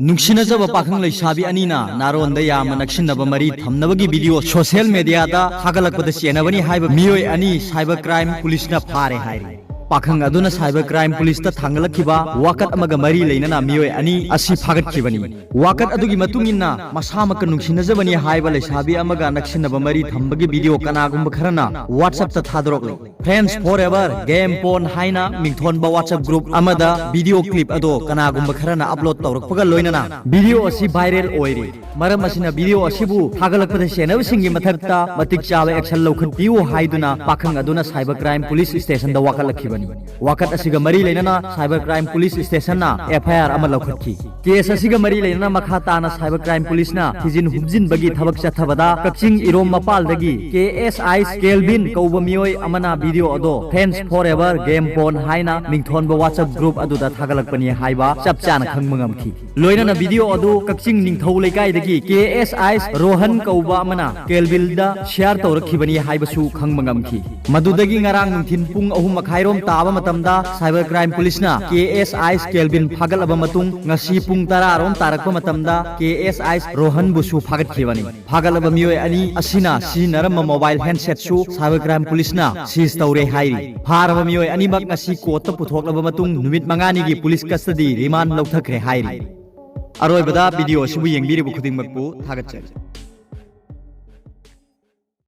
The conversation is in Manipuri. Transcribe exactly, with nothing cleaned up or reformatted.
ꯅꯨꯡꯁꯤꯅꯖꯕ ꯄꯥꯈꯪ ꯂꯩꯁꯥꯕꯤ ꯑꯅꯤꯅ ꯅꯥꯔꯣꯟꯗ ꯌꯥꯝꯅ ꯅꯛꯁꯤꯟꯅꯕ ꯃꯔꯤ ꯊꯝꯅꯕꯒꯤ ꯚꯤꯗꯤꯑꯣ ꯁꯣꯁꯤꯌꯦꯜ ꯃꯦꯗꯤꯌꯥꯗ ꯊꯥꯒꯠꯂꯛꯄꯗ ꯆꯦꯟꯅꯕꯅꯤ ꯍꯥꯏꯕ ꯃꯤꯑꯣꯏ ꯑꯅꯤ ꯁꯥꯏꯕꯔ ꯀ꯭ꯔꯥꯏꯝ ꯄꯨꯂꯤꯁꯅ ꯐꯥꯔꯦ ꯍꯥꯏꯔꯤ꯫ ꯄꯥꯈꯪ ꯑꯗꯨꯅ ꯁꯥꯏꯕꯔ ꯀ꯭ꯔꯥꯏꯝ ꯄꯨꯂꯤꯁꯇ ꯊꯥꯡꯒꯠꯂꯛꯈꯤꯕ ꯋꯥꯀꯠ ꯑꯃꯒ ꯃꯔꯤ ꯂꯩꯅꯅ ꯃꯤꯑꯣꯏ ꯑꯅꯤ ꯑꯁꯤ ꯐꯥꯒꯠꯈꯤꯕꯅꯤ꯫ ꯋꯥꯀꯠ ꯑꯗꯨꯒꯤ ꯃꯇꯨꯡ ꯏꯟꯅ ꯃꯁꯥꯃꯛꯀ ꯅꯨꯡꯁꯤꯅꯖꯕꯅꯤ ꯍꯥꯏꯕ ꯂꯩꯁꯥꯕꯤ ꯑꯃꯒ ꯅꯛꯁꯤꯟꯅꯕ ꯃꯔꯤ ꯊꯝꯕꯒꯤ ꯚꯤꯗꯤꯑꯣ ꯀꯅꯥꯒꯨꯝꯕ ꯈꯔꯅ WhatsAppꯇ ꯊꯥꯗꯣꯔꯛꯂꯤ꯫ Friends Forever Game Porn ꯍꯥꯏꯅ ꯃꯤꯡꯊꯣꯟꯕ WhatsApp group ꯑꯃꯗ ꯚꯤꯗꯤꯑꯣ clip ꯑꯗꯣ ꯀꯅꯥꯒꯨꯝꯕ ꯈꯔꯅ upload ꯇꯧꯔꯛꯄꯒ ꯂꯣꯏꯅꯅ ꯚꯤꯗꯤꯑꯣ ꯑꯁꯤ viral ꯑꯣꯏꯔꯤ꯫ ꯃꯔꯝ ꯑꯁꯤꯅ ꯚꯤꯗꯤꯑꯣ ꯑꯁꯤꯕꯨ ꯊꯥꯒꯠꯂꯛꯄꯗ ꯆꯦꯟꯅꯕꯁꯤꯡꯒꯤ ꯃꯊꯛꯇ ꯃꯇꯤꯛ ꯆꯥꯕ action ꯂꯧꯈꯠꯄꯤꯌꯨ ꯍꯥꯏꯗꯨꯅ ꯄꯥꯈꯪ ꯑꯗꯨꯅ cyber crime police stationꯗ ꯋꯥꯀꯠꯂꯛꯈꯤꯕꯅꯤ꯫ ꯋꯥꯀꯠ ꯑꯁꯤꯒ ꯃꯔꯤ ꯂꯩꯅꯅ cyber crime police stationꯅ FIR ꯑꯃ ꯂꯧꯈꯠꯈꯤ꯫ Case ꯑꯁꯤꯒ ꯃꯔꯤ ꯂꯩꯅꯅ ꯃꯈꯥ ꯇꯥꯅ cyber crime policeꯅ ꯊꯤꯖꯤꯟ ꯍꯨꯝꯖꯤꯟꯕꯒꯤ ꯊꯕꯛ ꯆꯠꯊꯕꯗ ꯀꯛꯆꯤꯡ ꯏꯔꯣꯝ ꯃꯄꯥꯜꯗꯒꯤ KSI Kelvin ꯀꯧꯕ ꯃꯤꯑꯣꯏ ꯑꯃꯅ ꯚꯤꯗꯤꯑꯣ ꯑꯗꯣ Friends Forever Game Porn ꯍꯥꯏꯅ ꯃꯤꯡꯊꯣꯟꯕ WhatsApp group ꯑꯗꯨꯗ ꯊꯥꯒꯠꯂꯛꯄꯅꯤ ꯍꯥꯏꯕ ꯆꯞ ꯆꯥꯅ ꯈꯪꯕ ꯉꯝꯈꯤ꯫ ꯂꯣꯏꯅꯅ ꯚꯤꯗꯤꯑꯣ ꯑꯗꯨ ꯀꯛꯆꯤꯡ ꯅꯤꯡꯊꯧ ꯂꯩꯀꯥꯏꯗꯒꯤ KSI ꯔꯣꯍꯟ ꯀꯧꯕ ꯑꯃꯅ Kelvinꯗ share ꯇꯧꯔꯛꯈꯤꯕꯅꯤ ꯍꯥꯏꯕꯁꯨ ꯈꯪꯕ ꯉꯝꯈꯤ꯫ ꯃꯗꯨꯗꯒꯤ ꯉꯔꯥꯡ ꯅꯨꯡꯊꯤꯟ ꯄꯨꯡ ꯑꯍꯨꯝ ꯃꯈꯥꯏꯔꯣꯝ ꯇꯥꯕ ꯃꯇꯝꯗ cyber crime policeꯅ KSI Kelvin ꯐꯥꯒꯠꯂꯕ ꯃꯇꯨꯡ ꯉꯁꯤ ꯄꯨꯡ ꯇꯔꯥ ꯔꯣꯝ ꯇꯥꯔꯛꯄ ꯃꯇꯝꯗ KSI ꯔꯣꯍꯟꯕꯨꯁꯨ ꯐꯥꯒꯠꯈꯤꯕꯅꯤ꯫ ꯐꯥꯒꯠꯂꯕ ꯃꯤꯑꯣꯏ ꯑꯅꯤ ꯑꯁꯤꯅ ꯁꯤꯖꯤꯟꯅꯔꯝꯕ mobile handsetꯁꯨ cyber crime policeꯅ seize ꯇꯧꯔꯦ ꯍꯥꯏꯔꯤ꯫ ꯐꯥꯔꯕ ꯃꯤꯑꯣꯏ ꯑꯅꯤꯃꯛ ꯉꯁꯤ courtꯇ ꯄꯨꯊꯣꯛꯂꯕ ꯃꯇꯨꯡ ꯅꯨꯃꯤꯠ ꯃꯉꯥꯅꯤꯒꯤ police custody remand ꯂꯧꯊꯈ꯭ꯔꯦ ꯍꯥꯏꯔꯤ꯫ ꯑꯔꯣꯏꯕꯗ ꯚꯤꯗꯤꯑꯣ ꯑꯁꯤꯕꯨ ꯌꯦꯡꯕꯤꯔꯤꯕ ꯈꯨꯗꯤꯡꯃꯛꯄꯨ ꯊꯥꯒꯠꯆꯔꯤ꯫